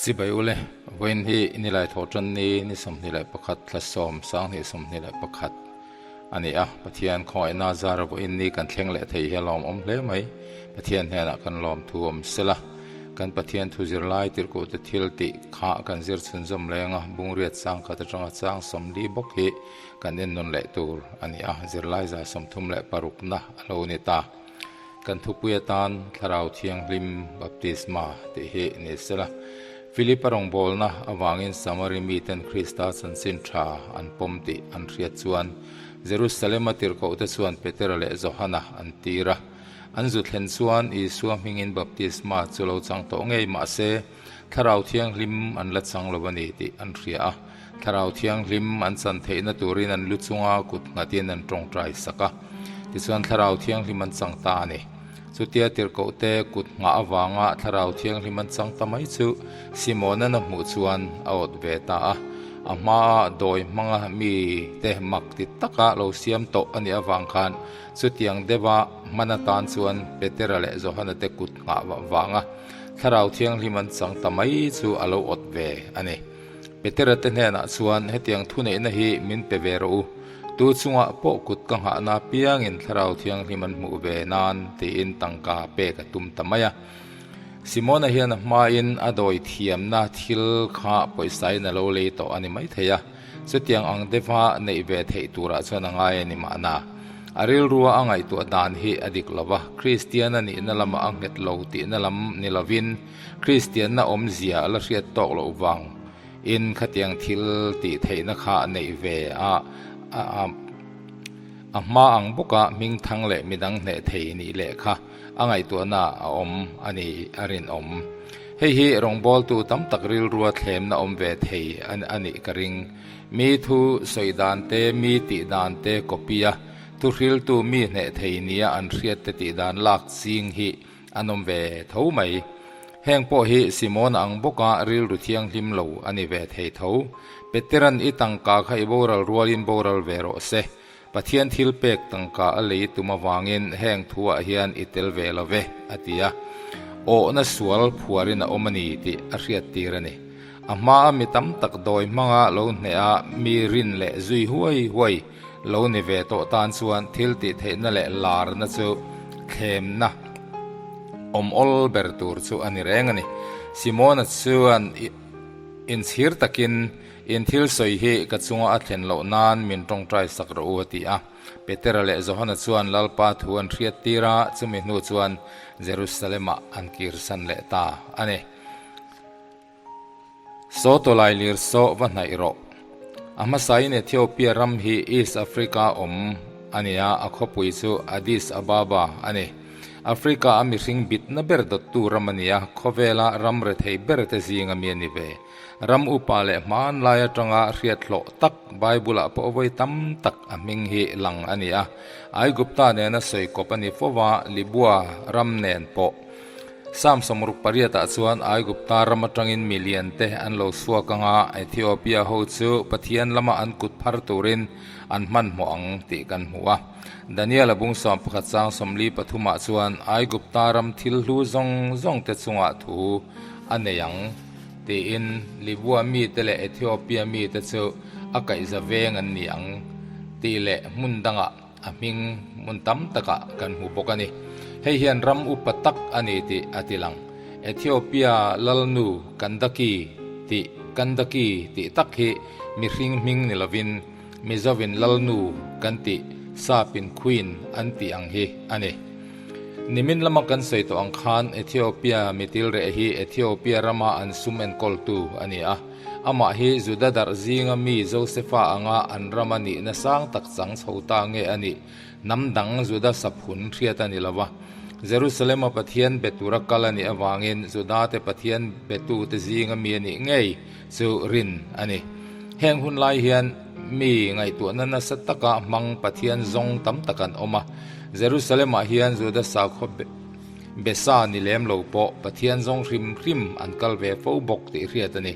Chibai ule, vawiin hi Nilai Thawhtan ni ni 21 thla sawm sanghnih 21 a ni a, Pathian khawngaihna zara vawiin ni kan thleng leh thei hi a lawmawm hle mai. Pathian hnenah kan lawmthu awm sela, kan Pathian thu zirlai tirhkuhte thil tih kha kan zir chhunzawm leng a, bungriat chang khat atanga chang 40 bawk hi kan ennawn leh tur a ni a, zirlai za 36 na a lo ni ta. Kan thupui atan Thlarau Thianghlim Baptisma tih hi ni sela. Philip-a rawngbawlna avangin Samari miten Krista chanchin tha an pawm tih an hriat chuan Jerusalem-a tirhkohte chuan Petera leh Johana an tir a. An zu thlen chuan Isua hmingin baptisma chu lo chang tawh ngei mah se, Thlarau Thianghlim an la chang lo a ni tih an hria a. Thlarau Thianghlim an chan theihna turin an lu chunga kut nghatin an tawngtai sak a. Tichuan Thlarau Thianghlim an chang ta a ni. Chutia tirhkohte kut nghah avanga Thlarau Thianghlim an chang ta mai chu Simona'n a hmuh chuan a awt ve ta a. A hmaa dawi hmanga mite mak ti taka lo siam tawh a nih avang khan chutiang deuha hman atan chuan Petera leh Johana te kut nghah vanga Thlarau Thianghlim an chang ta mai chu a lo awt ve a ni. Petera te hnenah chuan hetiang thuneihna hi min pe ve rawh u, tu chungah pawh kut ka nghahna apiangin Thlarau Thianghlim an hmuh ve nan tiin tangka pek a tum ta mai a. Simona hian a hmain a dawi thiamna thil kha pawisain a lo lei tawh a ni maithei a, chutiang ang deuha neih ve theih turah chuan a ngai a ni mahna. A rilrua a ngaihtuah dan hi a dik lo va, Kristian a nihna lamah a nghet lo tihna lam ni lovin, Kristianna awmzia a la hriat tawk loh vang in khatiang thil tih theihna kha a neih ve a, a hma ang bawka hming thang leh midang hneh thei nih leh kha a ngaihtuahna a awm a ni a rinawm. Hei hi rawngbawltu tam tak rilrua thlemna awm ve thei a nih ka ring. Mi thu sawi dan te, mi tih dan te copy a, thuhriltu mi hneh thei nia an hriat te tih dan lak ching hi An awm ve tho mai. Heng pawh hi Simona ang bawka rilru thianghlim lo a ni ve thei tho. Peteran i tangka kha i boral rualin boral ve rawh se. Pathian thil pek tangka a lei tum avangin heng thuah hian i tel ve lo ve, a ti a. Awhna sual phuarin a awm a ni tih a hriattir a ni. A hmaa mi tam tak dawi hmanga lo hneha mi rin leh zui huai huai Lo ni ve tawh tan chuan thil tih theihna leh larna chu thlemna awm awl ber tur chu a ni reng a ni. Simona chuan inchhir takin, In thil sawi hi ka chunga a thlen loh nan min tawngtai sak rawh u a ti a. Petera leh Johana chuan Lalpa thu an hriat tir a, chumi hnu chuan Jerusalem-ah an kirsan leh ta a ni. Saw tawlai lir saw va hnaih rawh. A hmasain Ethiopia ram hi East Africa awm a ni a, a khawpui chu Addis Ababa a ni. Africa a mihring bitna ber dawttu ram a ni a, khawvela ram rethei ber te zinga mi a ni ve. Ram upa leh hmanlai atanga hriat hlawh tak Bible-ah pawh vawi tam tak a hming hi lang a ni a. Aigupta nena sawi kawp a ni fo va, Libua ram nen pawh. Psalm 68 ah chuan Aigupta ram atangin mi lian te an lo chhuak ang a, Ethiopia ho chu Pathian lama an kut phar turin an hmanhmawh ang tih kan hmu a. Daniel-a bung 11 chang 43 ah chuan Aigupta ram thil hlu zawng zawng te chungah thu a nei ang tiin Libua mite leh Ethiopia mite chu a kaihza veng an ni ang tih leh hmun dangah A hming hmun tam takah kan hmu bawk a ni. Hei hian ram upa tak a ni tih a ti lang. Ethiopia lalnu Kandaki tih Kandaki tih tak hi mihring hming ni lovin Mizovin lalnu kan tih Sapin Queen an tih ang hi a ni. Nimin lama kan sawi tawh ang khan Ethiopia mitilreh hi Ethiopia rama an sum enkawltu a ni a. Amah hi Juda darh zinga mi Josefa anga an rama nihna sang tak chang chho ta nge a nih? Hnam dang Juda saphun hriat a ni lo va. Jerusalema Pathian be tura kal a nih avangin Judate Pathian betute zinga mi a nih ngei chu rin a ni. Heng hun lai hian mi ngaihtuahna nasa taka hmang Pathian zawng tam tak an awm a. Jerusalemah hian Juda sakhaw Besa ni lem lo pawh Pathian zawng hrim hrim an kal ve fo bawk tih hriat a ni.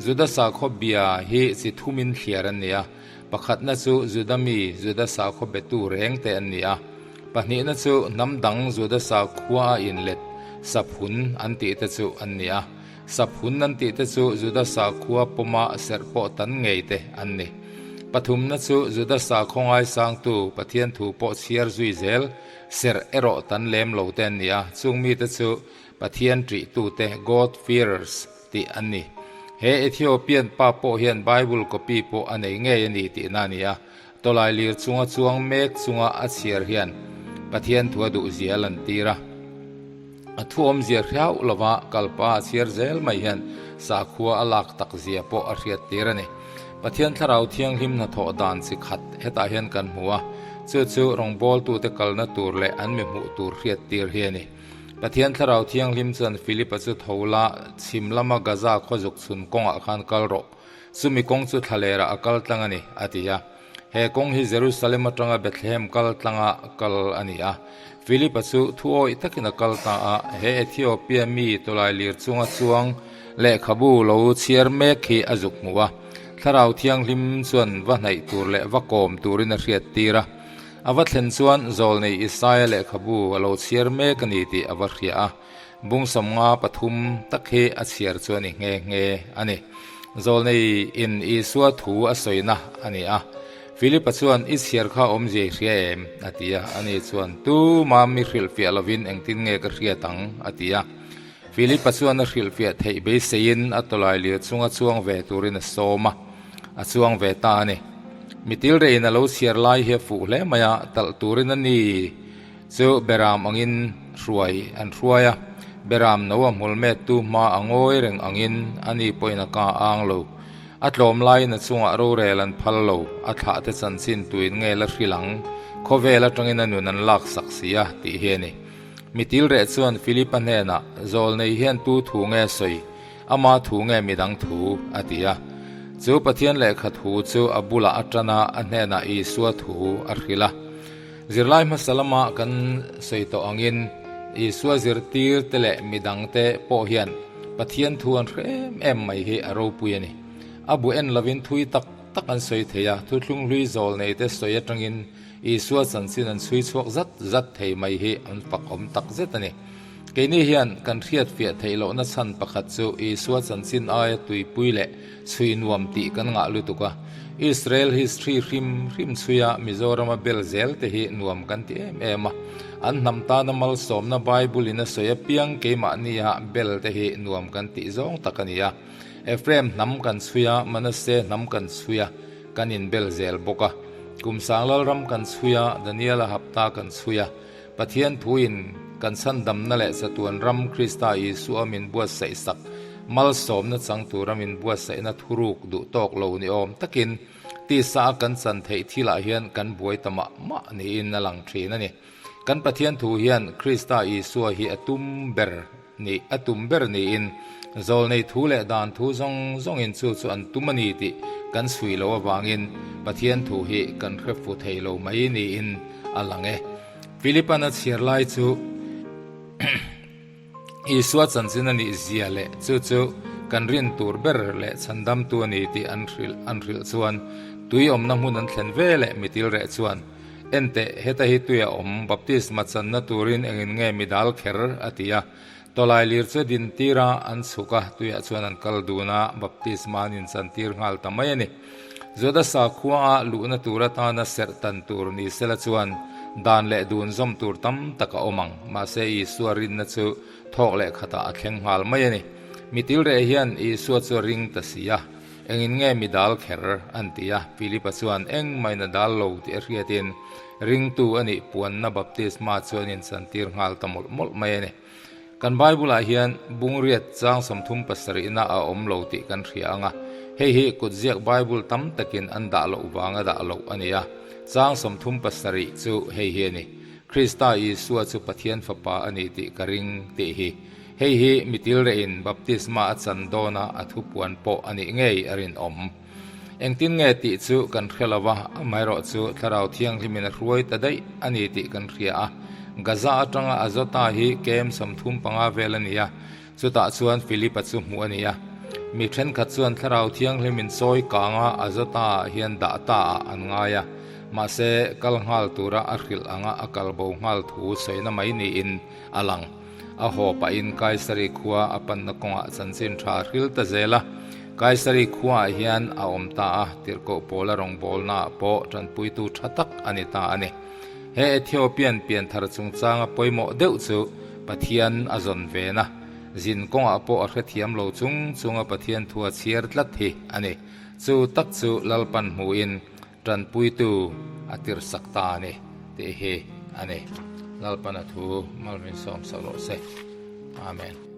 Juda sakhaw bia hi chi thumin thliar an ni a, pakhatna chu Juda mi Juda sakhaw betu reng te an ni a, pahnihna chu hnam dang Juda sakhua a inlet saphun an tih te chu an ni a. Saphun an tih te chu Juda sakhua pawma serh pawh tan ngei te an ni. Pathumna chu Juda sakhaw ngaisangtu Pathian thu pawh chhiar zui zel serh erawh tan lem lo te an ni a, chung mite chu Pathian ṭihtute, God fearers, tih an ni. He Ethiopian pa pawh hian Bible copy pawh a nei ngei a ni tihna a ni a, tawlai lir chunga chuang mek chunga a chhiar hian Pathian thu a duh zia a lantir a. A thu awmzia hriau lova kalpa a chhiar zel mai hian sakhua a lak tak zia pawh a hriattir a ni. Pathian Thlarau Thianghlim hnathawh dan chi khat hetah hian kan hmu a, chu chu rawngbawltute kalna tur leh an mi hmuh tur hriattir hi a ni. Pathian Thlarau Thianghlim chuan Philipa chu tho la, chhim lama Gaza khaw zuk chhun kawngah khan kal rawh. Chumi kawng chu thlalerah a kal tlang a ni, a ti a. He kawng hi Jerusalem atanga Bethlehem kal tlanga kal a ni a. Philipa chu thu awih takin a kal ta a, he Ethiopia mi tawlai lir chunga chuang lehkhabu lo chhiar mek hi a zuk hmu a. Thlarau Thianghlim chuan va hnaih tur leh va kawm turin a hriattir a. A va thlen chuan Zawlnei Isaia lehkhabu a lo chhiar mek a ni tih a va hria a, bung 53 tak hi a chhiar chu a ni nghe nghe a ni. Zawlnei in Isua thu a sawina a ni a. Philipa chuan, I chhiar kha awmzia i hria em? a ti a. Ani chuan, Tuma mi hrilhfiah lovin engtin nge ka hriat ang? a ti a. Philipa chuan a hrilhfiah theih beiseiin a tawlai lir chunga chuang ve turin a sawm a. A chuang ve ta a ni. Mitilreiin a lo chhiar lai hi a fuh hle mai a, talh turin a ni chu beram angin hruai an hruai a, beram no a hmul mettu hma a ngawi reng angin a ni pawhin a ka ang lo. A tlawm laiin a chungah rorel an phal lo, a thlah te chanchin tuin nge la hrilh ang, khawvel atangin a nun an lak sak si a, tih hi a ni. Mitilreh chuan Philipa hnenah, Zawlnei hian tu thu nge sawi? Ama thu nge midang thu? a ti a. Chu Pathian lehkha thu chu a bulah a tan a, a hnenah Isua thu a hrilh a. Zirlai hmasa lama kan sawi tawh angin Isua zirtir te leh midang te pawh hian Pathian thu an hre em em mai hi a ropui a ni. A bu en lovin thui tak tak an sawi thei a, thuthlung hlui zawl nei te sawi atangin Isua chanchin an chhui chhuak zat zat thei mai hi an fak awm tak zet a ni. Keini hian kan hriatfiah theih lohna chhan pakhat chu Isua chanchin aia tuipui leh chhui nuam tih kan ngah lutuk a. Israel history hrim hrim chhuia Mizorama bel zel te hi nuam kan ti em em a. An hnam tana malsawmna Bible in a sawi apiang keimahnia bel te hi nuam kan tih zawng tak a ni a. Ephraim hnam kan chhui a, Manasseh hnam kan chhui a, kan inbel zel bawk a. Kum Sanglal ram kan chhui a, Daniela hapta kan chhui a. Pathian thuin kan chhandamna leh chatuan ram Krista Isua min buatsaih sak malsawmna chang tura min buatsaihna thuruk duh tawk lo ni awm takin tisa a kan chan theih thilah hian kan buai ta mah mah niin a lang thin a ni. Kan Pathian thu hian Krista Isua hi a tum ber ni a tum ber niin zawlnei thu leh dan thu zawng zawngin chu chu an tum a ni tih kan chhui loh avangin Pathian thu hi kan hre fu thei lo mai niin a lang e. Philipan a chhiar lai chu Isua chanchin a nih zia leh chu chu kan rin tur ber leh chhandamtu a ni tih an hrilh an hrilh chuan tui awmna hmun an thlen ve leh mitil reh chuan Enteh, heta hi tui a awm, baptisma channa turin engin nge mi dal kher? a ti a. Tawlai lir chu din tir a, an chhuk a, tuiah chuan an kal dun a, baptisma an inchantir nghal ta mai a ni. Juda sakhua-a luhna tur atana serh tan tur ni sela chuan dan leh dun zawm tur tam tak a awm ang, mahse Isua rinna chu thawk leh khatah a thleng nghal mai a ni. Mitilreh hian Isua chu a ring ta si a. Engin nge mi dal kher? an ti a. Philipa chuan engmahin a dal lo tih a hriatin ringtu a nih puanna baptisma chu an inchantir nghal ta mawlh mawlh mai a ni. Kan Bible-ah hian bungriat chang 37na a awm lo tih kan hria ang a, hei hi kutziak Bible tam takin an dah loh vanga dah loh a ni a. Chang 37 chu hei hi a ni, Krista Isua chu Pathian Fapa a ni tih ka ring tih hi. Hei hi mitilrehin baptisma a chan dawna a thupuan pawh a nih ngei a rinawm. Engtin nge tih chu kan hre lo va, amaherawh chu Thlarau Thianghlimin a hruai ta daih a ni tih kan hria a. Gaza atanga Azota hi kem 35 vel a ni a, chutah chuan Philipa chu hmuh a ni a. Mi thenkhat chuan Thlarau Thianghlimin chawi kanga Azota-ah hian dah ta ah an ngai a, mahse kal nghal tura a hrilh anga a kalbo nghal thu sawina mai niin a lang. A haw pahin Kaisari khua a panna kawngah chanchin tha a hril ta zel a. Kaisari khuaah hian a awm ta a, tirhkoh pawla rawngbawlnaah pawh tanpuitu tha tak a ni ta a ni. He Ethiopian pianthar chungchanga pawimawh deuh chu Pathian a zawn ven a, zin kawngah pawh a hrethiam lo chung chunga Pathian thu a chhiar tlat hi a ni. Chu tak chu Lalpan hmuhin Tanpuitu a tirhsak ta a ni tih hi a ni. Lalpan a thu malmin sawm sak rawh se. Amen.